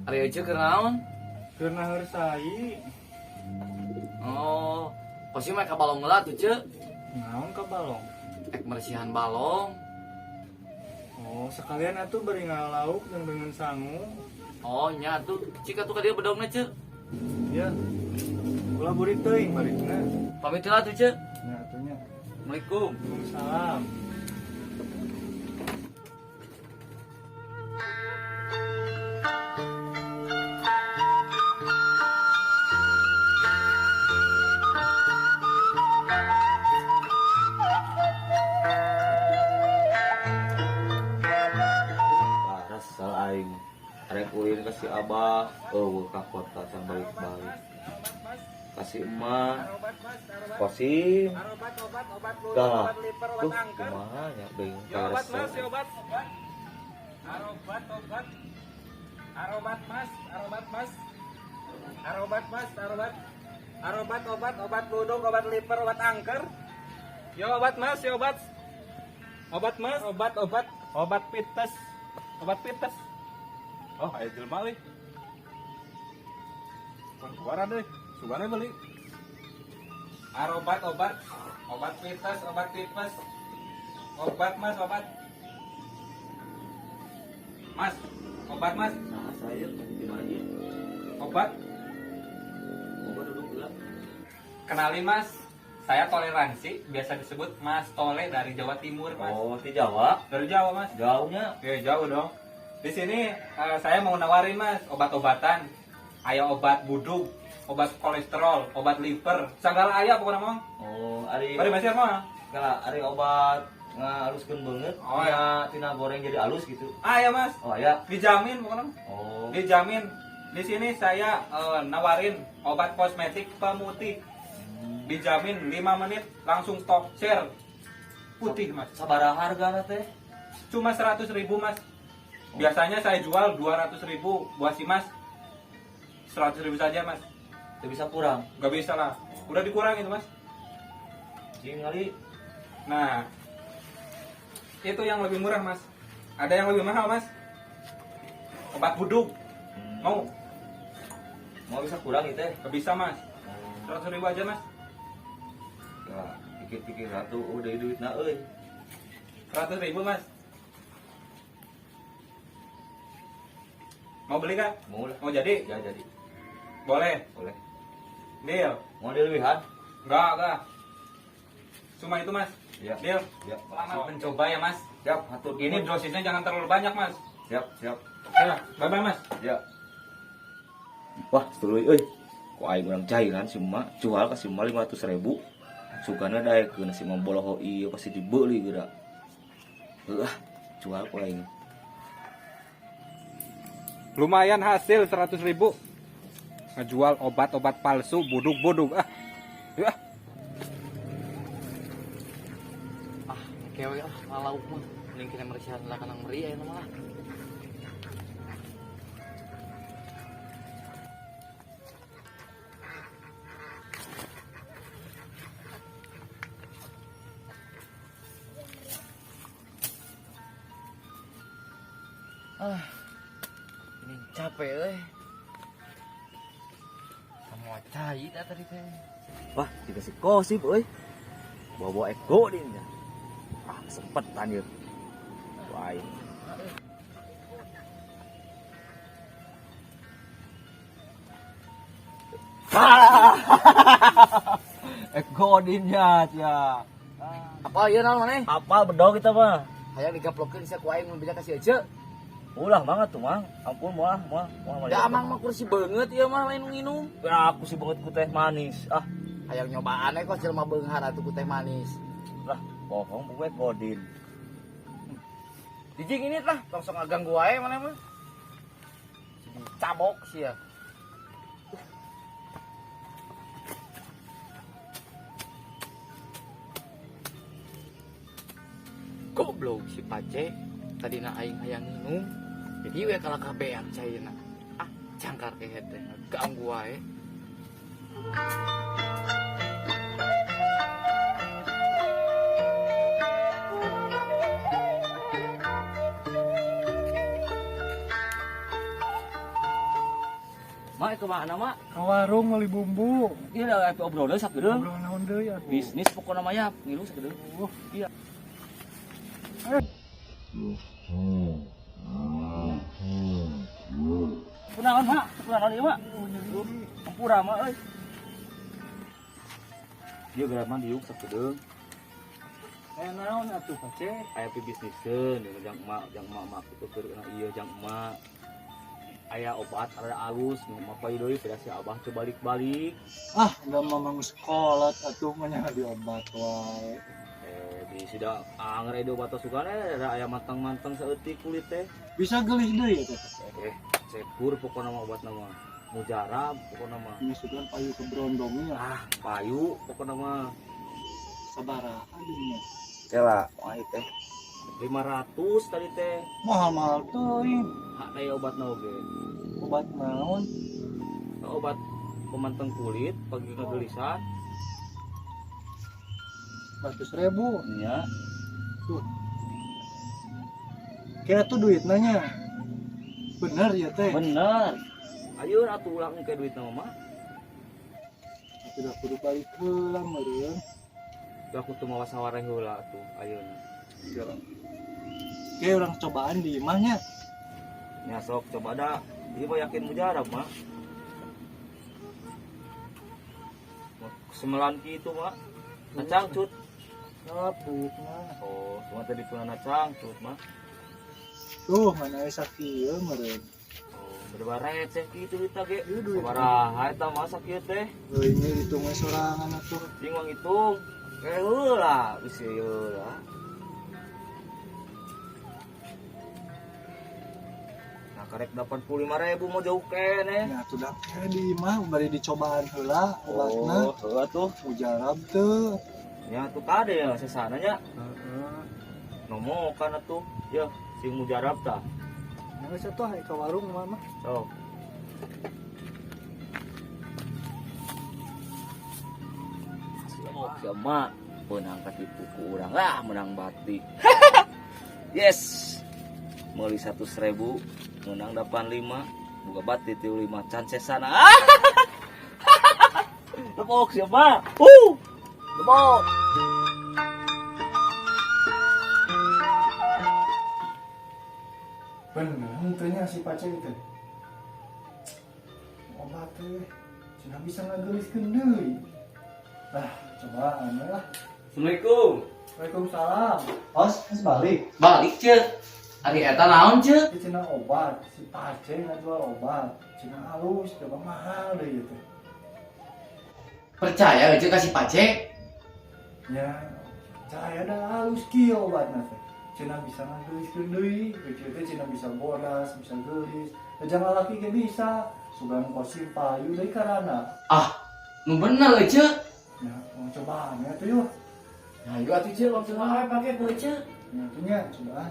Ari Ece keur naon? Keur naheur sai. Oh, Kosim mah ka balong heula tuh, Ce. Naon ka balong? Ek meresihan balong. Oh, sekalian atuh bari ngalauk jeung dengan sangu. Oh, nya atuh. Cik atuh ka dieu bedongna, Ce. Ya. Ulah burik teuing balikna. Pamit heula tuh, Ce. Nya atuh nya. Assalamualaikum. Waalaikumsalam. Resel aing arek ulin ka si abah eueuh ka kota can balik-balik ka si emak Kosim dah tuh kumaha nya bingung ka resel. Arobat mas, arobat mas, arobat mas, arobat, arobat obat, obat budung, obat liver, obat angker. Yo obat mas, yo obat, obat mas, obat obat, obat pites, obat pites. Oh, ayo jelema euy. Suara deh, suara beli. Arobat obat, obat pites, obat tipes, obat mas, obat. Mas, obat mas. Nah, saya di mana ieu? Obat. Obat duduk heula. Kenalin mas, saya toleransi, biasa disebut Mas Tole dari Jawa Timur mas. Oh, di Jawa? Dari Jawa mas. Jauhnya? Ya jauh dong. Di sini saya mau nawarin mas obat-obatan. Aya obat budug, obat kolesterol, obat liver, segala aya pokoknya mah. Oh, ari. Bari masih mah. Kala ari obat ngahaluskeun beungeut. Oh, ya. Tina goreng jadi halus gitu. Aya mas. Oh, aya. Dijamin pokoknya. Oh. Dijamin. Di sini saya nawarin obat kosmetik pemutih. Dijamin 5 menit langsung top share. Putih mas. Sabaraha hargana teh? Cuma 100.000 mas. Biasanya saya jual 200.000 buat si mas. 100.000 saja mas. Gak bisa kurang? Gak bisa lah. Udah dikurangin mas. Jing kali. Nah, itu yang lebih murah mas. Ada yang lebih mahal mas. Obat budug. Mau? Mau bisa kurang itu? Gak bisa mas. 100.000 aja mas. Ya, pikir-pikir satu, udah duit na euy. 100.000 mas. Mau beli kah? Mau lah. Mau jadi? Ya jadi. Boleh. Boleh. Deal. Mau dilebihan? Enggak. Cuma itu mas. Ya. Deal. Ya. Selamat mencoba ya mas. Siap. Hatur. Ini dosisnya jangan terlalu banyak mas. Siap, siap. Ya, bye bye mas. Ya. Wah, tuluy euy. Ku aing urang cairan si emak, jual ka si emak 500.000. Sugana daekeun si emak boloho ieu pasti dibeli geura. Heuh, jual ku aing. Lumayan hasil 100.000. Ngejual obat-obat palsu, budug-budug. Ah. Ya. Ah, kewe ah, ngalauk mah. Mending kena meresihan lah kanang meri aya mah lah. Ah, ini capek euy. Semua cai dah tadi teh. Wah, dikasih gosip euy. Bawa-bawa ego din. Ah, kesempetan ieu. Wah. Ego dinnya cia. Apa ieu naon maneh? Apal bedog kita mah. Hayang digaplokeun sia ku aing mun bisa kasih aja. Ulah banget tuh mang, ampun moal moal moal. Da amang mah kursi beungeut ieu mah lain nginum. Ya aku sih beungeut ku teh manis. Ah, hayang nyobaan we kok jelema beunghar atuh ku teh manis. Lah, bohong buwe godin. Dijing ini lah, langsung ngaganggu wae maneh mah. Cabok sia. Goblok si Pace, tadina aing hayang nginum. Jadi we kalah kabean cairna. Ah, cangkar kehet teh, ganggu wae. Mak ke mana, Mak? Ka warung meuli bumbu. Iya da aya obrolan sakedeung. Ngobrol naon deui atuh? Bisnis pokona mah ya, ngilu sakedeung. Iya. Kunaon, Mak? Kunaon ieu, Mak? Hampura, Mak euy. Ieu geura mah diuk sakedeung. Aya naon atuh, Pace? Aya pibisniseun ieu jang emak, jang emak mak kitu keur ieu jang emak. Aya obat rada alus, nu mah payu deui pada si Abah teu balik-balik. Ah, da mamang sekolah atuh mah nya diobat wae. Di sida anger edo obat sugana rada aya manteng-manteng saeutik kulit teh. Bisa geulis deui eta teh. Sepur pokona mah obatna mah. Mujarab pokona mah. Nya sugan payu ke brondongnya. Ah, payu pokona mah. Sabaraha deui nya? Kela, wah teh. 500 tadi teh. Mahal-mahal teuing. Hak daya obatna oge. Obat naon? Obat pemanteng kulit pagi ngegelisan. 100.000. Nya. Tuh. Kira tuh duit nanya. Bener ya teh? Bener. Ayo atuh ulang ke duit nama mah. Atuh dah kudu balik heula meureun. Tuh aku tuh mawa sawareh heula atuh ayeuna. Oke, orang cobaan di imahnya. Ya sok coba dah. Ieu mah yakin mujarab mah. Semelan kitu mah. Cangcut. Sok duitna. Oh, cuma tadi tunana cangcut mah. Tuh, mana aya sakieu meureun. Oh, berdua receh kitu duitna ge. Ieu duit. Sabaraha eta mah sakieu teh? Leuwih ngitung we sorangan atuh. Cing mah ngitung. Heula, bisi heula. Nah, karek 85.000 mau jauh keneh. Nah, atuh da di imah bari dicobaan heula obatna. Oh, heula tuh. Mujarab teu. Ya tuh kade ya sesana nya. Heeh. Nomokan atuh. Ya, sing mujarab tah. Nah, geus atuh ka warung mah mah. Sok. Oh, si emak menang katipu ku urang lah, menang batik. Yes. Meuli 100.000, menang 85, buka batik 35 can sesana. Tepok si emak. Tepok. Bener henteu nya si Pace teh. Obat teh cenah bisa ngageuliskeun deui. Ah, cobaan we lah. Assalamualaikum. Waalaikumsalam. Os, geus balik. Balik cek. Ari eta naon cek? Ieu cenah obat, si Pace ngajual obat. Cenah halus, coba mahal deui ieu teh. Percaya cek ka si Pace? Ya, percaya dah halus kieu obatna teh. Cenah bisa ngageuliskeun deui, ieu teh cenah bisa bodas, bisa geulis. Jangan laki ge bisa. Sugan kosim payu deui karana. Ah, nu bener cek. Ya, mau cobaan ya tuh yuk. Nah, yuk atuh cek, langsung wae pake tuh cek. Ya, tuh nya, cobaan.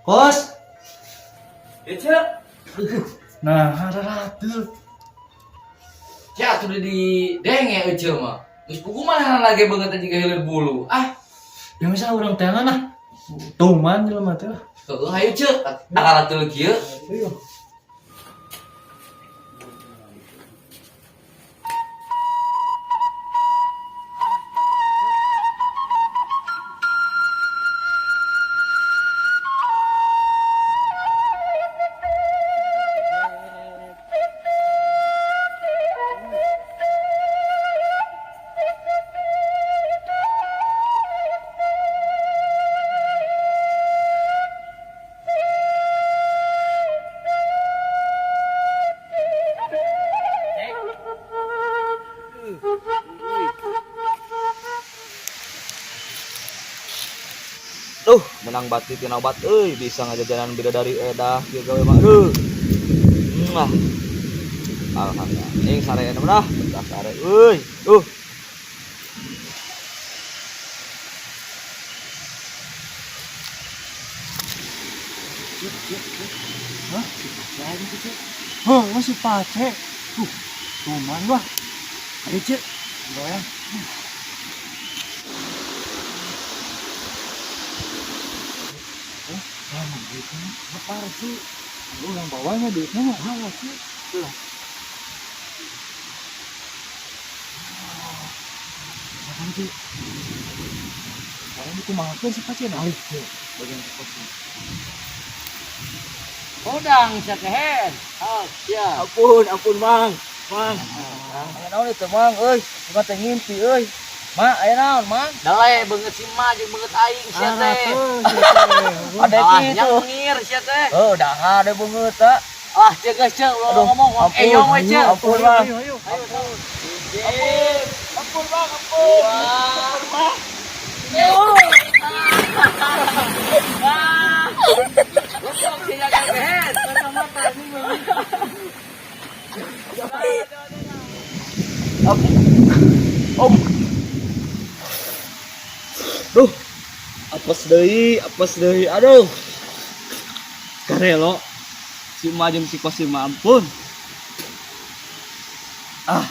Kos. Ya cek. Nah, ada ratu. Cek atuh di denge ece mah. Geus pugu mana lagi banget juga hilir bulu. Ah, Ya misal urang teangan lah. Tuman jelema teh lah. heueuh hayu cek. Ada ratu kieu. Ayo. Duh, menang batik tina obat euy, bisa ngajajanan bidadari edah kieu gawe mah. Duh. Mwah. Alhamdulillah. Ing sare mah dah, betah sare euy. Duh. Cek, cek, cek. Hah? Si Pace aja tuh, Cek. Heh, masih Pace. Tuh, cuman wah. Ayo, Cek. Goyang. Eh, emang duitnya Apa sih? lu yang bawanya duitnya mah. Bawa, Cek. Tuh. Misalkan Cek. Sekarang itu makan si Pace nah. Balik, Cek. Bagian ke. Udang sakehed. Oh, siap. Ampun, ampun, Mang. Mang. Aya naon itu, Mang? Euy, cuma teh ngimpi euy. Ma, aya naon, Mang? Dale beungeut si Ma jeung beungeut aing sia teh. Ada Ah, kitu. nyengir sia teh. Oh, dah ada beungeut ta. Ah, cek geus cek ulah Aduh, ngomong ampun. eyong we cek. Ampun, Mang. Ayo, ayo. Ayo, Ampun. Ampun, Bang, ampun. Ampun, Bang. Ah. Goblok sia kehed. Om. Duh. Apes deui, apes deui. Aduh. Karelo. Si Ma jeung si Kosim mah ampun. Ah.